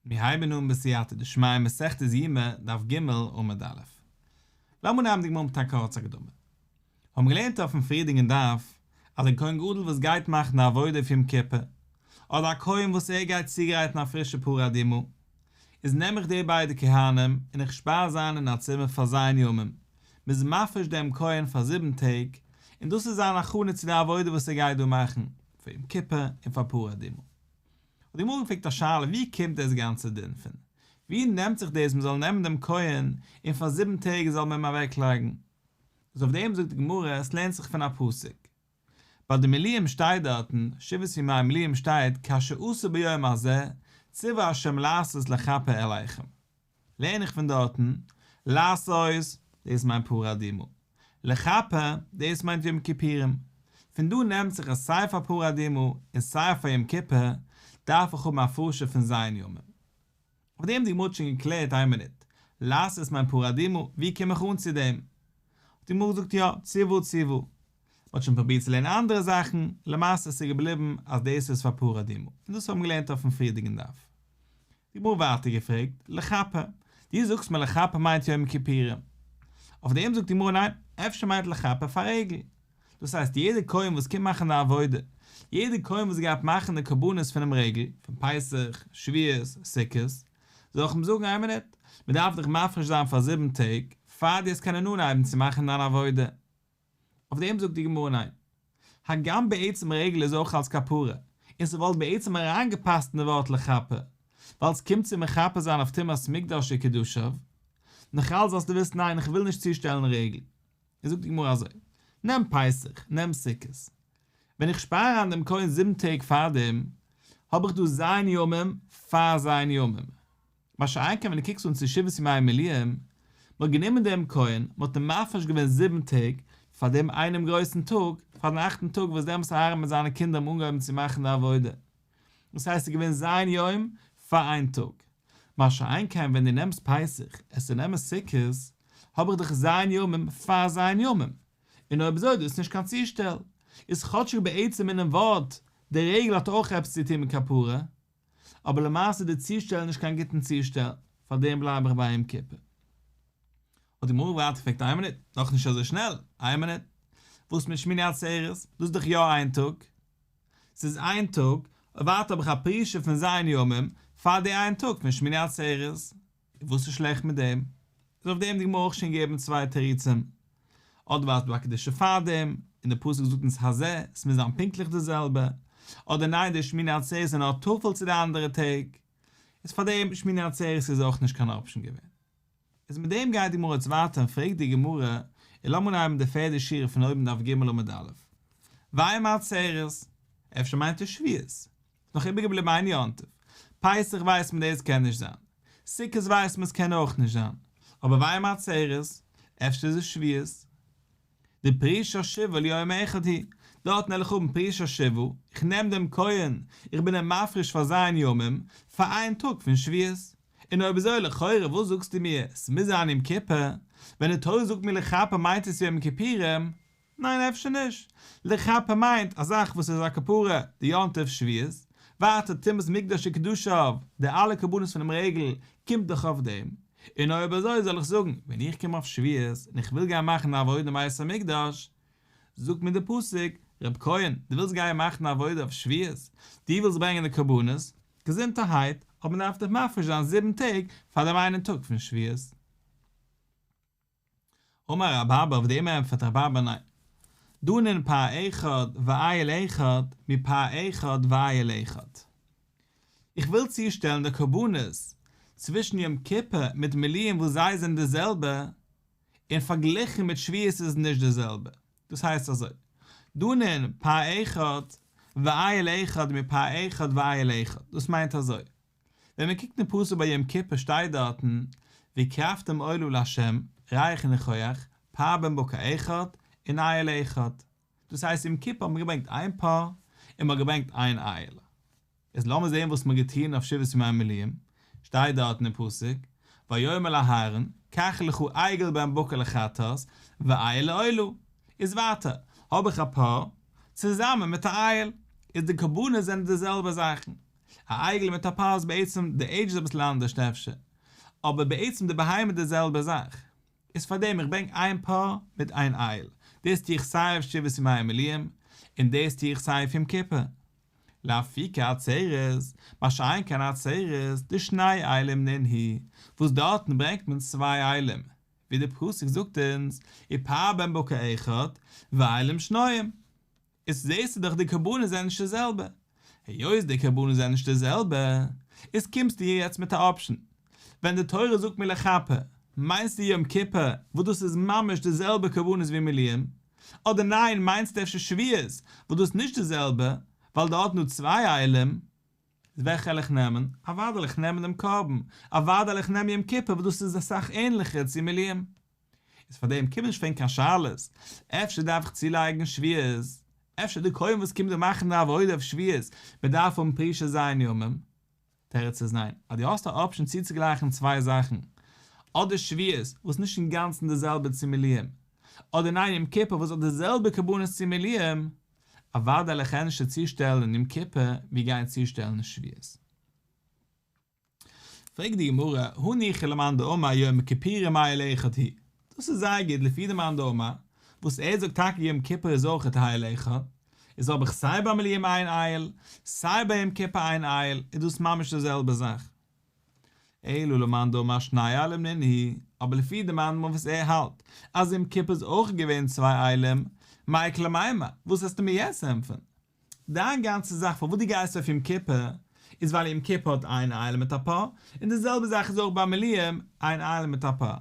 מיר הייבן אן בסייעתא דשמיא מסכת יומא דף ג' עמוד א'. לאמיר נעמען די גמרא מיט א קורצע הקדמה. האבן געלערנט אויפן פריערדיגן דף אז א כהן גדול וואס גייט מאכן א עבודה אויף יום כיפור, אדער א כהן וואס ער גייט צוגרייטן א פרישע פרה אדומה, איז נעם איך די ביידע כהנים און איך שפאר זיי איין אין א צימער פאר ז' ימים, מ'איז מפריש דעם כהן פאר זיבן טעג, און דאס איז זיין הכנה צו די עבודה וואס ער גייט דא מאכן, פאר יום כיפור און פאר פרה אדומה. האט די גמרא געפרעגט א שאלה ווי קומט דאס גאנצע דין פון? ווי נעמט זיך דאס מ'זאל נעמען דעם כהן און פאר זיבן טעג זאל מען אים אוועק לייגן? איז אויף דעם זאגט די גמרא עס לערנט זיך פון א פסוק. ביי די מילואים שטייט דארטן, שבעת ימי מילואים שטייט כאשר עשה ביום הזה ציווה ה' לעשות לכפר עליכם. לערן איך פון דארטן, לעשות, דאס מיינט פרה אדומה, לכפר, דאס מיינט יום כיפורים. פון דא נעמט זיך אז סיי פאר פרה אדומה און סיי פאר יום כיפור דארף איך האבן הפרשה פון ז' ימים. אויף דעם האט די גמרא האט שוין געקלערט איין מינוט, לעשות מיינט פרה אדומה, ווי קום איך אן צו דעם? האט די גמרא געזאגט יא, ציוה ציוה. מען האט שוין פרובירט צו לערנען אנדערע זאכן, למעשה איז געבליבן אז דאס איז פאר פרה אדומה, און דאס האבן מיר געלערנט אויפן פריערדיגן דף. די גמרא ווייטער געפרעגט, לכפר, דו זאגסט מיר לכפר מיינט יום כיפורים. אויף דעם זאגט די גמרא ניין, אפשר מיינט לכפר פאר רגל. דאס הייסט יעדער כהן וואס קומט מאכן די עבודה, יעדער כהן וואס גייט מאכן די קרבנות פונעם רגל, פון פסח, שבועות, סוכות, זאל איך אים זאגן איין מינוט, מען דארף דיך מפריש זיין פאר זיבן טעג, פאר דו וועסט קענען אנהייבן צו מאכן דיין עבודה. אויף דעם זאגט די גמרא ניין. הגם בעצם רגל איז אויך אלס כפרה, און ס'וואלט בעצם אריינגעפאסט אין די ווארט לכפר, ווייל ס'קומט צו מכפר זיין אויף טומאת מקדש וקדשיו, נאכאלץ זאלסטו וויסן ניין איך וויל נישט צושטעלן רגל. איז זאגט די גמרא אזוי, נעם פסח, נעם סוכות. ווען איך שפאר איין דעם כהן זיבן טעג פארדעם, האב איך דא ז' ימים פאר ז' ימים. מה שאין כן ווען דו קוקסט אן צו שבעת ימי המילואים, מען האט גענומען דעם כהן, מען האט אים מפריש געווען זיבן טעג, פאר דעם איינעם גרויסן טאג, פאר דעם אכטן טאג וואס דעמאלטס אהרן מיט זיינע קינדער האבן אנגעהויבן צו מאכן די עבודה. דאס הייסט ס'איז געווען ז' יום פאר איין טאג. מה שאין כן ווען דו נעמסט פסח, עסטו נעמען סוכות, האב איך דאך ז' ימים פאר ז' ימים. און אויב אזוי דאס איז נישט קיין צושטעל. איז כאטשיג בעצם אינעם ווארט, די רגל האט אויך עפעס צו טון מיט כפרה, אבער למעשה איז די צושטעל נישט קיין גוטן צושטעל, פאר דעם בלייב איך ביי יום כיפור. האט די גמרא ווייטער געפרעגט איין מינוט, נאך נישט אזוי שנעל, איין מינוט, וואס מיט שמיני עצרת, דאס איז דאך יא איין טאג, ס'איז איין טאג, ווייטער האב איך א פרישה פון ז' ימים פאר די איין טאג פון שמיני עצרת, וואס איז שלעכט מיט דעם? איז אויף דעם די גמרא אויך שוין געגעבן צוויי תירוצים, אדער ווייל ס'דא א קדושה פאר דעם, און די פסוק זאגט אונז הזה, עס מוז זיין פונקטליך די זעלבע, אדער ניין די שמיני עצרת איז נאר טפל צו די אנדערע טעג, איז פאר דעם שמיני עצרת איז אויך נישט קיין option געווען. איז מיט דעם גייט די גמרא יעצט ווייטער און פרעגט די גמרא, און לאמיר אנהייבן די פערדע שורה פון אויבן דף ג' עמוד א', ואימא עצרת, אפשר מיינט עס שבועות, נאך איבערגעבליבן איין יום טוב, פסח ווייסט מען דאס קען נישט זיין, סוכות ווייסט מען עס קען אויך נישט זיין, אבער ואימא עצרת, אפשר איז עס שבועות. דפרישה שבעה ליום אחד היא, דארטן וועל איך האבן פרישה שבעה, איך נעם דעם כהן, איך בין אים מפריש פאר ז' ימים, פאר איין טאג פון שבועות. און אויב אזוי לכאורה וואס זאגסטו מיר, ס'מוז זיין יום כיפור, ווען די תורה זאגט מיר לכפר מיינט עס יום כיפורים, ניין אפשר נישט, לכפר מיינט א זאך וואס איז א כפרה, די יום טוב שבועות, ווייטער טומאת מקדש וקדשיו, די אלע קרבנות פונעם רגל קומט דאך אויף דעם, און אויב אזוי זאל איך זאגן, ווען איך קום אויף שבועות און איך וויל גיין מאכן א עבודה אין בית המקדש, זאגט מיר די פסוק, רב כהן, דו ווילסט גיין מאכן א עבודה אויף שבועות, דו ווילסט ברענגען די קרבנות, געזונטערהייט, אבער מען דארף דיך מפריש זיין זיבן טעג פאר דעם איינעם טאג פון שבועות. אמר רב אבא אויף דעם ענטפערט רב אבא ניין. דנין פר אחד ואיל אחד מפר אחד ואיל אחד. איך וויל צושטעלן די קרבנות צווישן יום כיפור מיט מילואים וואס זיי זענען די זעלבע, און פארגליכן מיט שבועות איז עס נישט די זעלבע. דאס הייסט אזוי, דנין פר אחד ואיל אחד מפר אחד ואיל אחד, דאס מיינט אזוי, ווען מען קוקט אין פסוק ביי יום כיפור שטייט דארטן והקרבתם עולה לה' ריח ניחוח, פר בן בקר אחד און איל אחד, דאס הייסט יום כיפור האט מען געברענגט איין פר און מען האט געברענגט איין איל. איז לאמיר זען וואס מען האט געטון אויף שבעת ימי המילואים, שטייט דארטן אין פסוק ויאמר אל אהרן קח לך עגל בן בקר לחטאת ואיל לעולה, איז ווייטער האב איך א פר צוזאמען מיט א איל, איז די קרבנות זענען די זעלבע זאכן. א עגל מיט א פר איז בעצם די עידזש איז אביסל אנדערשט אפשר, אבער בעצם די בהמה איז די זעלבע זאך. איז פארדעם איך ברענג איין פר מיט איין איל, דאס טו איך סיי אויף שבעת ימי המילואים, און דאס טו איך סיי אויף יום כיפור. לאפוקי עצרת, מה שאין כן עצרת, דשני אילים נינהו, וואס דארטן ברענגט מען צוויי אילים, ווי די פסוק זאגט אונז, ופר בן בקר אחד, ואילים שניים. איז זעהסטו דאך די קרבנות זענען נישט די זעלבע. היות די קרבנות זענען נישט די זעלבע, איז קומסטו יעצט מיט א אפשן. ווען די תורה זאגט מיר לכפר, מיינסטו יום כיפור וואס דאס איז ממש די זעלבע קרבנות ווי מילואים? אדער ניין מיינסטו אפשר שבועות וואס דאס איז נישט די זעלבע, ווייל דארט נאר צוויי אילים? איז וועלכע וועל איך נעמען? אוודאי וועל איך נעמען דעם קרבן, אוודאי וועל איך נעמען יום כיפור וואס דאס איז אסאך ענליכער צו מילואים. איז פאר דעם קום נישט פרעגן קיין שאלות, אפשר דארף איך צולייגן שבועות, אפשר די כהן וואס קומט דא מאכן די עבודה אויף שבועות, מען דארף האבן פרישה ז' ימים, תירוץ איז ניין, אז דו האסט א אפשען צוצוגלייכן צוויי זאכן, אדער שבועות וואס איז נישט אינגאנצן די זעלבע צו מילואים, אדער ניין יום כיפור וואס האט די זעלבע קרבנות צו מילואים, אוודאי וועל איך ענדערש צושטעלן יום כיפור ווי גיין צושטעלן שבועות. פרעגט די גמרא, הניחא למאן דאמר יום הכיפורים איל אחד הוא, דאס איז זייער גוט לפי די מאן דאמר, וואס ער זאגט טאקע יום כיפור איז אויך איל אחד, איז האב איך סיי ביי מילואים איין איל, סיי ביי יום כיפור איין איל, איז דאס ממש די זעלבע זאך. אלא למאן דאמר שני אילים נינהו, אבער לפי די מאן דאמר וואס ער האלט אז יום כיפור איז אויך געווען צוויי אילים, מאי איכא למימר, וואס וועסטו מיר יעצט ענטפערן? דיין גאנצע זאך פארוואס דו גייסט אויף יום כיפור איז ווייל יום כיפור האט איין איל מיט א פר, און די זעלבע זאך איז אויך ביי מילואים, איין איל מיט א פר.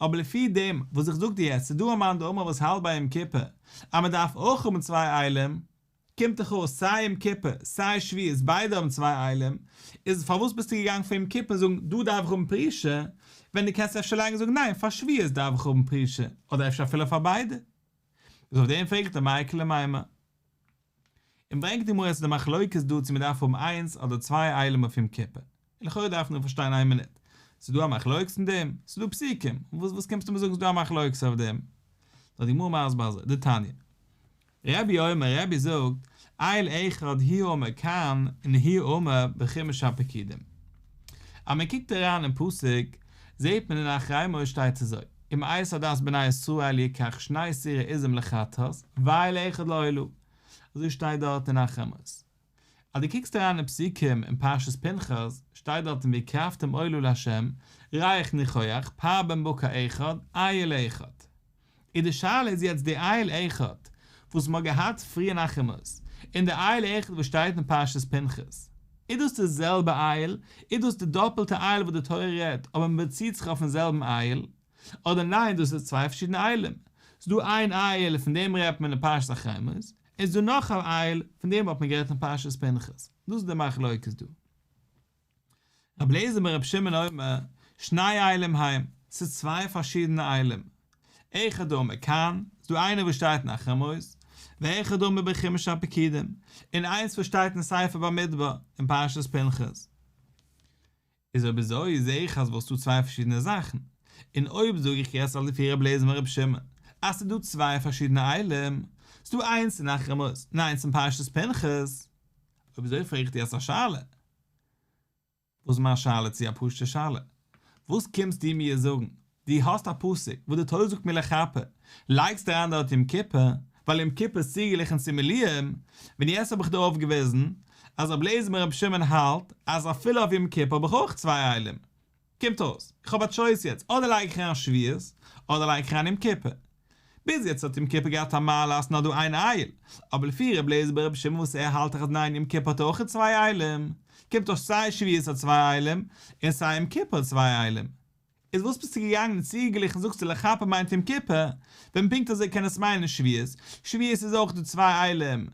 אבער לפי דעם וואס איך זאג דיר יעצט ס'איז דא א מאן דאמר וואס האלט ביי יום כיפור אז מען דארף אויך האבן צוויי אילים, קומט דאך אויס סיי יום כיפור סיי שבועות ביידע האבן צוויי אילים, איז פארוואס ביסטו געגאנגען פאר יום כיפור זאגן דא דארף איך האבן פרישה, ווען דו קענסט אפשר לייגן זאגן ניין פאר שבועות דארף איך האבן פרישה, אדער אפשר אפילו פאר ביידע. איז אויף דעם פרעגט ער מאי איכא למימר. און ברענגט די גמרא יעצט די מחלוקת דא צו מען דארף האבן איינס אדער צוויי אילים אויף יום כיפור. און לכאורה דארף מען פארשטיין איין מינוט. ס'איז דא א מחלוקת אין דעם? ס'איז דא פסוקים. וואס וואס קומסטו מיר זאגן ס'איז דא א מחלוקת אויף דעם? נאר די גמרא מסביר אזוי, דתניא. רבי אומר, רבי זאגט, איל אחד הוא האמור כאן און הוא האמור בחומש הפקודים. אז מען קוקט אריין אין פסוק, זעט מען אין אחרי מות שטייט אזוי, ומאת עדת בני ישראל יקח שני שעירי עזים לחטאת, ואיל אחד לעולה. אזוי שטייט דארט אין אחרי מות. אז דו קוקסט אריין אין פסוקים אין פרשת פנחס, שטייט דארטן והקרבתם עולה לה', ריח ניחוח, פר בן בקר אחד, איל אחד. און די שאלה איז יעצט די איל אחד וואס מ'האט געהאט פריער אין אחרי מות, און די איל אחד וואס שטייט אין פרשת פנחס, איז דאס די זעלבע איל? איז דאס די דאפעלטע איל וואס די תורה רעדט אבער מ'באציט זיך אויפן זעלבן איל? אדער ניין דאס איז צוויי פארשידענע אילים, ס'איז דא איין איל פון דעם רעדט מען אין פרשת אחרי מות, און ס'איז דא נאך א איל פון דעם האט מען גערעדט אין פרשת פנחס, דאס איז די מחלוקת דא. רבי אליעזר ברבי שמעון אומר, שני אילים הם, ס'איז צוויי פארשידענע אילים, אחד האמור כאן, ס'איז דא איינער וואס שטייט אין אחרי מות, ואחד האמור בחומש הפקודים, און איינס וואס שטייט אין ספר במדבר, אין פרשת פנחס. איז אויב אזוי זעה איך אז וואס ס'דא צוויי פארשידענע זאכן, און אויב זאג איך יעצט אז לפי רבי אליעזר ברבי שמעון אז ס'איז דא צוויי פארשידענע אילים, ס'דא איינס אין אחרי מות און איינס אין פרשת פנחס, אויב אזוי פרעג איך דיר יעצט א שאלה. וואס איז מיין שאלה צו א פשוט'ע שאלה? וואס קומסטו מיר זאגן? דו האסט א פסוק וואס די תורה זאגט מיר לכפר, לייגסט אריין דארט יום כיפור, ווייל יום כיפור איז צוגעגליכן צו מילואים, ווען יעצט האב איך דיר אויפגעוויזן אז רבי אליעזר ברבי שמעון האלט אז אפילו אויף יום כיפור האב איך אויך צוויי אילים. קומט אויס, איך האב א טשויס יעצט, אדער לייג איך אריין שבועות, אדער לייג איך אריין יום כיפור. ביז יעצט האט יום כיפור געהאט א מעלה אז ס'נאר דא איין איל, אבער לפי ר' אליעזר ברבי שמעון וואס ער האלט דאך אז ניין יום כיפור האט אויך צוויי אילים, קומט אויס סיי שבועות האט צוויי אילים, און סיי יום כיפור האט צוויי אילים. איז וואס ביסטו געגאנגען און צוגעגליכן זאגסטו לכפר מיינט יום כיפור, ווען פונקט אזוי קען עס מיינען שבועות, שבועות איז אויך דא צוויי אילים,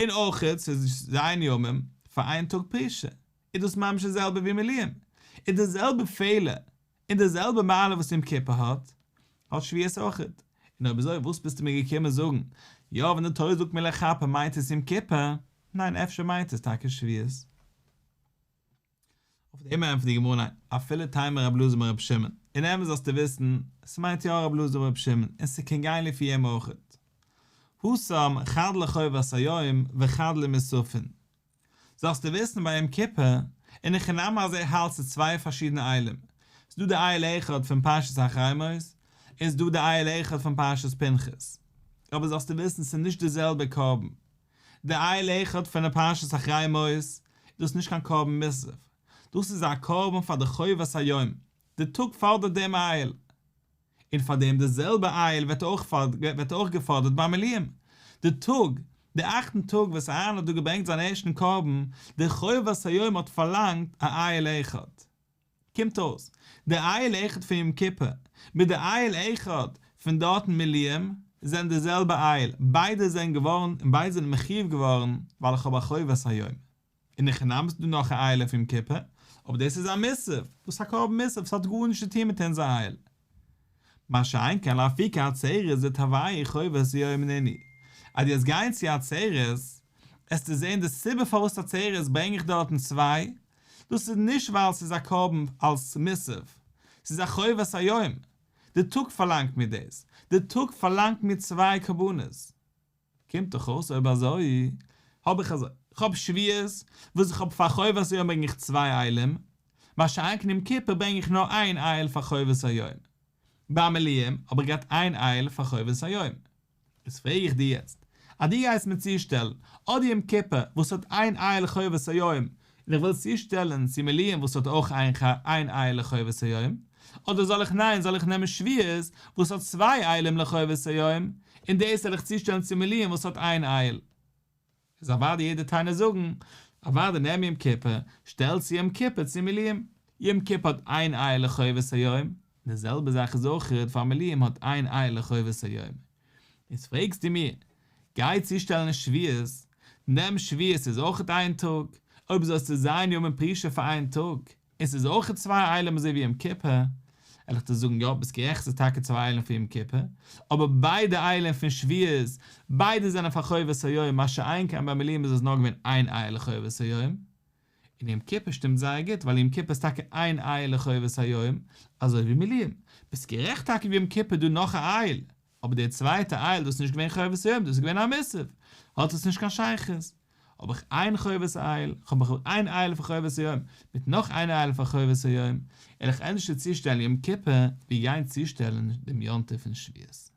און אויך ס'איז ז' ימים פאר איין טאג פרישה, איז דאס ממש די זעלבע ווי מילואים, איז די זעלבע פעלער און די זעלבע מעלה וואס יום כיפור האט, האט שבועות אויכעט. און אויב אזוי וואס ביסטו מיר געקומען זאגן, יא ווען די תורה זאגט מיר לכפר מיינט עס יום כיפור, ניין אפשר מיינט עס טאקע שבועות. אויף דעם ענטפערט די גמרא ניין, אפילו תימא רב אלעזר ברבי שמעון, אין אמת זאלסטו וויסן, ס'מיינט יא רב אלעזר ברבי שמעון, און ס'קען גיין לפי אים אויכעט. התם חד לחובת היום וחד למוספין. זאלסטו וויסן ביי יום כיפור, אין הכי נמי אז ער האלט ס'איז צוויי פארשידענע אילים, ס'דא די איל אחד פון פרשת אחרי מות, און ס'דא די איל אחד פון פרשת פנחס. אבער זאלסטו וויסן ס'איז נישט די זעלבע קרבן. די איל אחד פון די פרשת אחרי מות איז דאס נישט קיין קרבן מוסף, דאס איז א קרבן פאר די חובת היום, די טאג פאדערט דעם איל, און פאר דעם די זעלבע איל ווערט אויך ווערט אויך געפאדערט ביי מילואים, די טאג, די אכטן טאג וואס אהרן האט דא געברענגט זיין ערשטן קרבן, די חובת היום האט פארלאנגט א איל אחד. קומט אויס, די איל אחד פון יום כיפור מיט די איל אחד פון דארטן מילואים זענען די זעלבע איל, ביידע זענען געווארן און ביידע זענען מחיוב געווארן ווייל איך האב א חובת היום. אין הכי נמי ס'דא נאך א איל אויף יום כיפור, אבער דאס איז א מוסף, דאס איז א קרבן מוסף, ס'האט גארנישט צו טון מיט אונזער איל. מה שאין כן לאפוקי עצרת דתרווייהו חובת יום נינהו, אז דו וועסט גיין צו עצרת, עסטו זען די סיבה פארוואס עצרת ברענג איך דארטן צוויי, דאס איז נישט ווייל ס'איז א קרבן אלס מוסף, ס'איז א חובת היום, די טאג פארלאנגט מיר דאס, די טאג פארלאנגט מיר צוויי קרבנות. קומט דאך אויס אויב אזוי האב איך אזוי, כ'האב שבועות וואס איך האב פאר חובת היום ברענג איך צוויי אילים, מה שאין כן יום כיפור ברענג איך נאר איין איל פאר חובת היום. ביי מילואים האב איך געהאט איין איל פאר חובת היום. איז פרעג איך דיר יעצט, אז דו גייסט מיר צושטעלן אדער יום כיפור וואס האט איין איל לחובת היום, און איך וויל צושטעלן צו מילואים וואס האט אויך איין איל לחובת היום, אדער זאל איך ניין זאל איך נעמען שבועות וואס האט צוויי אילים לחובת היום, און דאס זאל איך צושטעלן צו מילואים וואס האט איין איל? איז אוודאי יעדער וועט דיר זאגן, אוודאי נעם יום כיפור, שטעל צו יום כיפור צו מילואים, יום כיפור האט איין איל לחובת היום, און די זעלבע זאך איז אויך פאר מילואים האט איין איל לחובת היום. איז פרעגסטו מיר, גיי צושטעלן שבועות, נעם שבועות איז אויך איין טאג, אויב זאלסטו ז' ימים פרישה פאר איין טאג, און ס'איז אויך צוויי אילים אזוי ווי יום כיפור, וועל איך דיר זאגן יא ביסט גערעכט ס'איז טאקע צוויי אילים פון יום כיפור, אבער ביידע אילים פון שבועות, ביידע זענען פאר חובת היום, מה שאין כן ביי מילואים איז עס נאר געווען איין איל לחובת היום, און יום כיפור שטימט זייער גוט ווייל יום כיפור איז טאקע איין איל לחובת היום, אזוי ווי מילואים, ביסט גערעכט טאקע ווי יום כיפור איז דא נאך א איל, אבער דער צווייטע איל דאס איז נישט געווען חובת היום דאס איז געווען א מוסף, האט עס נישט קיין שייכות. האב איך איין חובת איל, האב איך איין איל פאר חובת היום, מיט נאך איין איל פאר חובת היום, וועל איך ענדערש צושטעלן יום כיפור ווי גיין צושטעלן דעם יום טוב פון שבועות.